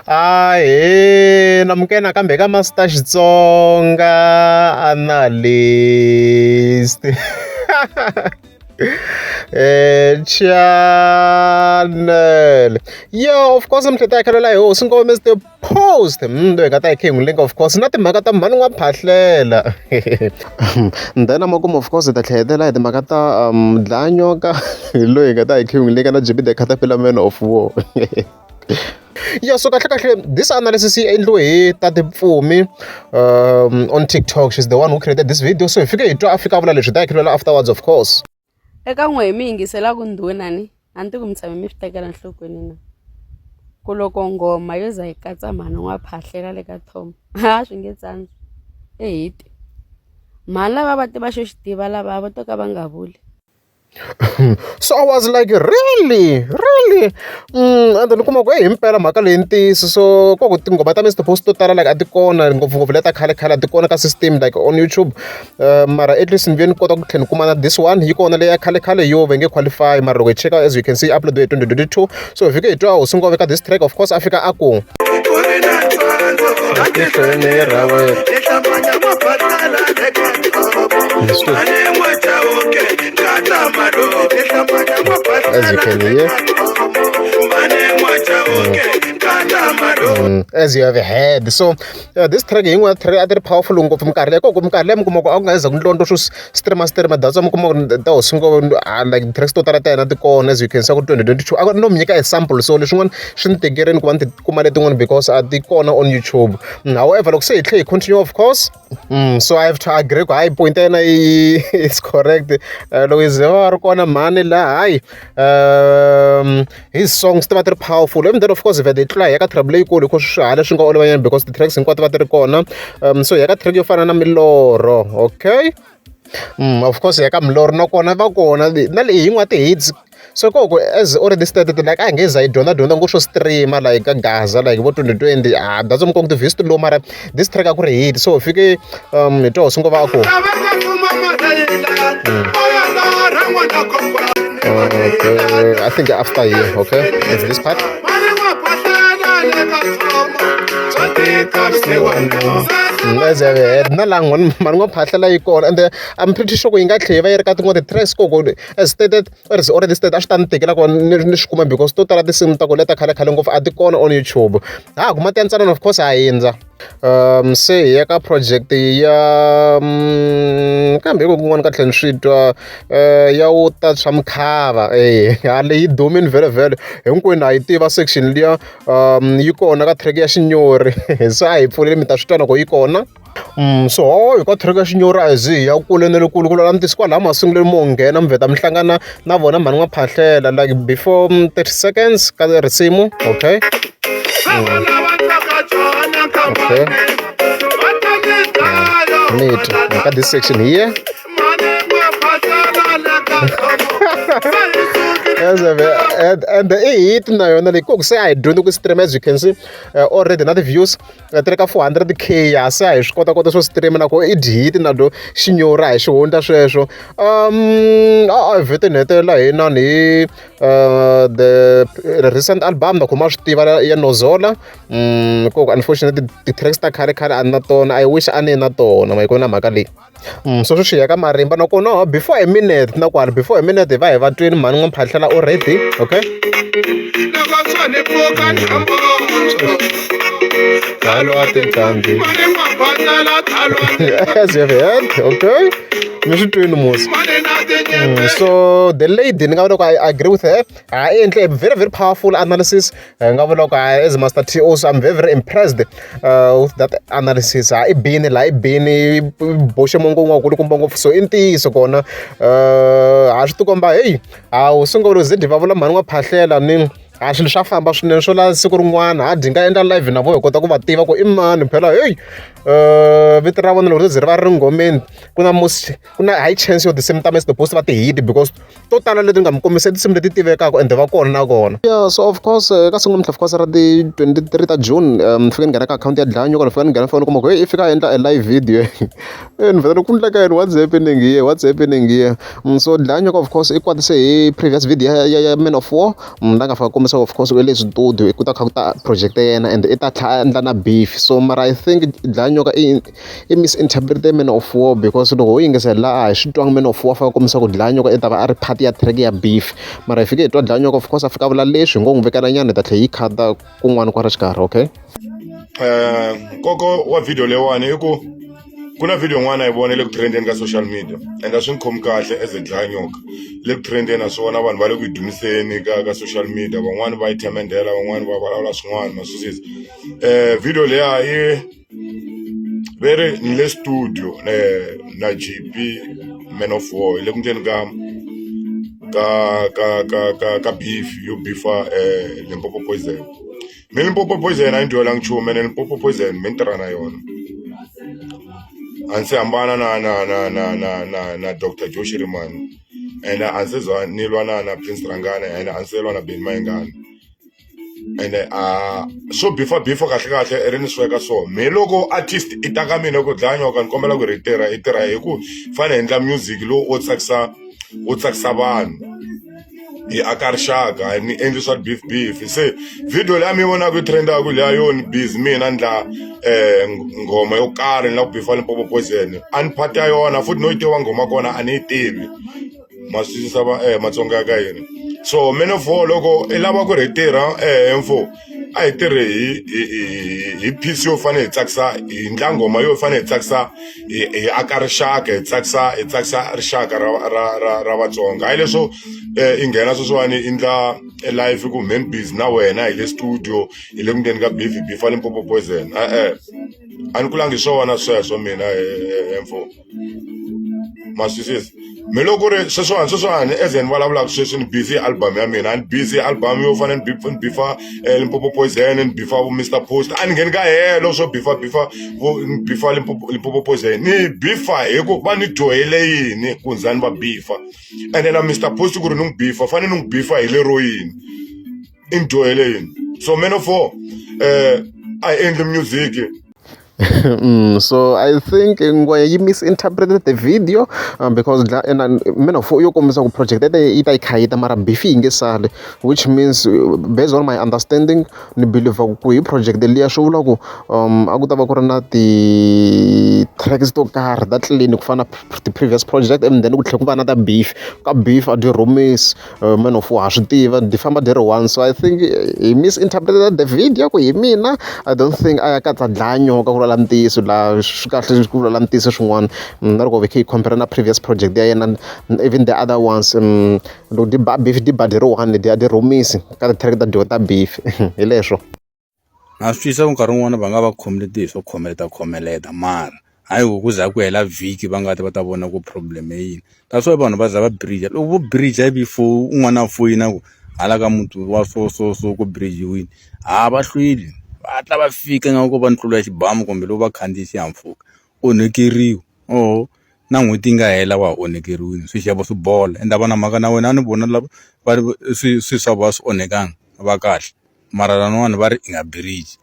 Ahee namukela nakambe ka Master Xitsonga Analyst channel yo of course mi hleta hi khalela hi hosi ngome Mr Post loyi hi nga ta hi khe hi n'wi link of course na timhaka ta mhani n'wa phahlela then amakumu of course hi ta tlheletela hi timhaka ta dlaya nyoka hi loyi hi nga ta hi khe hi n'wi linka na JB the Caterpillar Man of War. Yeah, so kahle kahle this analysis yi endliwe hi Tati Pfumi on TikTok. She's the one who created this video. So hi fike hi twa a fika a vula leswi hi ta yi khilela afterwards of course. Eka n'we mi yingiselaka ndhuna ni a ni tivi ku mi tshame mi swi tekela enhlokweni na ku loko nghoma yo za yi katsa mhani n'wa phahlela le ka Tom a swi nge tsandzi i hit mhani lava va tiva xo xi tiva lava vo to ka va nga vuli. So I was like, really? Really? And then kuma ku hi mpela mhaka leyi ntiyiso so ko ku tinghoma ta Mr Post to tala like a ti kona ngopfungopfu leta khale khale a ti kona ka system like on YouTube mara at least ni ve ni kota ku tlhela ni kuma na this one yi kona leya khale khale yo va nge qualify mara loko hi cheka as you can see upload hi 2022 so hi fike hi twa hosi ngove ka this track of course a fika a ku tihlweni ra wena. As you can hear. As you have heard. So this track yin'wana track a ti ri powerful ngopfu minkarhi leyi koko minkarhi leyi mi kuma ku a ku nga za ku ndlondlo swo streama streama that's why mi kuma ku ta hosi ngove like tracks to tala ta yena ti kona as you can see ku 2022 a no mi nyika example so leswin'wana swi ni tikerini ku va ni ti kuma letin'wana because a ti kona on YouTube. However loko se hi tlhe hi continue of course so I have to agree ku hayi point ya yena is correct. Loko hi ze va ri kona mhani laha hayi his songs ti va ti ri powerful and then of course vhele hi tlula hi ya ka track leyikulu hikuva swi hala swi nga olovanyana because ti-tracks hinkwato va ti ri kona so hi ya ka track yo fana na milorho okay. Of course hi ya ka milorho nakona va kona na leyi yin'wana ti-hits so koko as already stated like a hi nge za hi dyondza dyondza ngopfu swo streama like ka Gaza like vo 2020 ah that's why mi kuma ku ti-views ti low mara this track a ku ri hit so hi fike hi twa hosi ngova a ku okay I think after here okay it's this part. As I've heard na laha n'wana mhani n'wa phahlela yi kona and I'm pretty sure ku yi nga tlhela yi va yi ri ka tin'wana ti-tracks koko as stated or is already stated a swi ta ni tikela ku ni swi kuma because to tala tinsimu ta ku leta khale khale ngopfu a ti kona on YouTube ha ha kuma ti ya of course ha hindza se hi ya ka project ya kambe hi ku kun'wana ka tlhela ni swi twa ya wo ta swa mukhava e ha leyi dumini vhele vhele hinkwenu ha yi tiva section liya yi kona ka track ya xinyori se a hi pfuleli mi ta swi twa loko yi kona. So ho hi ka track ya xinyori a hi zi hi ya kule na le kule ku lava mi kwalaha masungulweni mo nghena mi vheta mi hlangana na vona mhani n'wa phahlela like before 30 seconds ka risimu okay. Okay. Neat. Ka this section here. Yes, and i hit na yona leyi ku se a hi dyondzi ku stream as you can see already na ti-views ti ri ka 400K ya se a hi swi kota kota swo stream na ku i hit na do xinyori a hi xihundla sweswo a a hi vhete ni hetelela hi nani hi the recent album na khoma swi tiva ya Nozola ku unfortunately ti-tracks ta khale khale a ni na tona I wish a ni na tona ma yi kona mhaka leyi. So sweswi hi ya ka marimba nakona before a minute na kwala before a minute hi va hi va twini mhani n'wa phahlela already okay. As you have heard okay mi swi twini musi so the lady ni nga vula ku I agree with her ha endle a very very powerful analysis hi nga vula ku as Master T also I'm very very impressed with that analysis ha i bini laha i bini boxe mongo wa kulukumba ngopfu so i ntiyiso kona ha swi tikomba heyi a wu sungula ze va vula mhani n'wa phahlela ni a swilo swa famba swinene swo la siku rin'wana ha dyi nga endla live na vo hi kota ku va tiva ku i mani phela heyi vito ra vona loko ri ze ri va ri nghomeni ku na most ku na high chance yo tinsimu ta Mr Post va ti-hit because to tala leti nga mi kombisa tinsimu leti tivekaka ende va kona na kona. Yeah, so of course ka siku namuntlha of course ra ti 23 ta June ni fike ni nghena ka akhawunti ya Dlaya Nyoka ni fika ni nghena foni kuma ku hey i fika a endla a live video ni vhela ku endleka yini what's happening here what's happening here so Dlaya Nyoka of course i kwatise hi previous video ya Man of War la nga fika kombisa. kombisa of course u le studio ku ta kha ku ta project ya yena and i ta tlhela a endla na beef. So mara I think Dlaya Nyoka i misinterpreted Man of War because loko ho yingisela laha a hi swi twangi Man of War a fika a kombisa ku Dlaya Nyoka i ta va a ri part ya track ya beef, mara hi fike hi twa Dlaya Nyoka of course a fika a vula leswi hi ngo n'wi vekela nyana hi ta tlhela hi yi khata kun'wana kwala xikarhi, okay. Nkoka wa video leyiwani i ku ku na video yin'wana yi vona le ku trendeni ka social media and a swi ni khomi kahle as a dlaya nyoka le ku trendeni naswona vanhu va le ku yi dumiseni ka social media, van'wani va yi themendhela, van'wani va vulavula swin'wana, ma swi twisisa. Video liya yi ve ri ni le studio na G_P Man of War hi le ku endleni ka beef yo beef-a Limpopo Poison. Me Limpopo Poison a yi ni dyohelangi nchumu ene Limpopo Poison me ni tirha na yona, a ni se hambana na Doctor Joe Shirimani ene a ni se za ni lwa na Prince Rhangani ene a ni se lwa na Benny Mayengani, ene a swo bifa bifa kahle kahle i ri ni sweka so. Me loko artist i ta ka mina ku dlaya nyoka ni kombela ku ri hi tirha, hi tirha hi ku fane hi endla music lowu wo tsakisa vanhu, hi aka rixaka, a ni endli swa beef beef. Se video leyi mi yi vonaka yi trend-aku liya yo ni busy mina ndla nghoma yo karhi ni lava ku bifa Limpopo Poison, a ni part ya yona futhi no yi tiva nghoma kona a ni yi tivi, ma swi twisisa va Matsonga ya ka hina. So Man of War loko i lava ku ri hi tirha mfo a hi tirhi hi piece yo fane hi tsakisa, hi ndla nghoma yo fane hi tsakisa, hi aka rixaka, hi tsakisa rixaka ra Vatsonga. Hayi leswo i nghena sweswiwani i ndla live ku man busy na wena hi le studio hi le ku ndleni ka beef, hi bifa Limpopo Poison, e-e, a ni kulangi swona sweswo mina mfo, ma swi twisisa. Me loko ku ri sweswiwani as ni vulavulaka sweswi ni busy hi album ya mina, a ni busy hi album yo fana ni bifa Limpopo Poison, ni bifa vo Mr Post, a ni ngheni ka helo swo bifa bifa vo ni bifa Limpopo Poison, ni bifa hi ku va ni dyohele yini ku za ni va bifa, ene na Mr Post ku ri ni n'wi bifa fane ni n'wi bifa hi lero yini, i ni dyohele yini. So Man of War a hi endli music. So I think ngwenya yi misinterpreted the video because Man of War yo kombisa ku project yi ta yi kha yi ta mara beef yi nge sali, which means based on my understanding ni believe ku hi project liya swi vula ku a ku ta va ku ri na ti-tracks to karhi ta clean ku fana na ti-previous project and then ku tlhela ku va na ta beef. Ka beef a dyi rhumisi, Man of War ha swi tiva dyi famba dyi ri one. So I think he misinterpreted the video ku hi mina I don't think a ya katsa dlaya nyoka ku vulavula ntiyiso laha swi kahle ku vulavula ntiyiso swin'wana na loko hi kha hi compare na previous project ya yena, even the other ones, loko dyi ba beef dyi ba dyi ri one, dyi a dyi rhumisi ka ti-track ta dyiwa ta beef hi leswo. Na swi twisisa ku nkarhi wun'wani va nga va khomeleti hi swo khomeleta khomeleta, mara hayi ku ku za ku hela vhiki va nga ti va ta vona ku problem i yini. That's why vanhu va za va bridge, loko vo bridge before un'wana a foyina ku hala ka muti wa so so so ku bridge-iwini, ha va hlweli va hatla va fika ingaku va ntlula ya xibamu kumbe loko va khandziye xihahampfhuka. Onhakeriwa oho na n'hweti yi nga hela wa ha onhakeriwile, swixevo swi bola ende a va na mhaka na wena a ni vona lava va ri swilo swa vona swi onhakanga va kahle, mara laniwani va ri i nga bridge.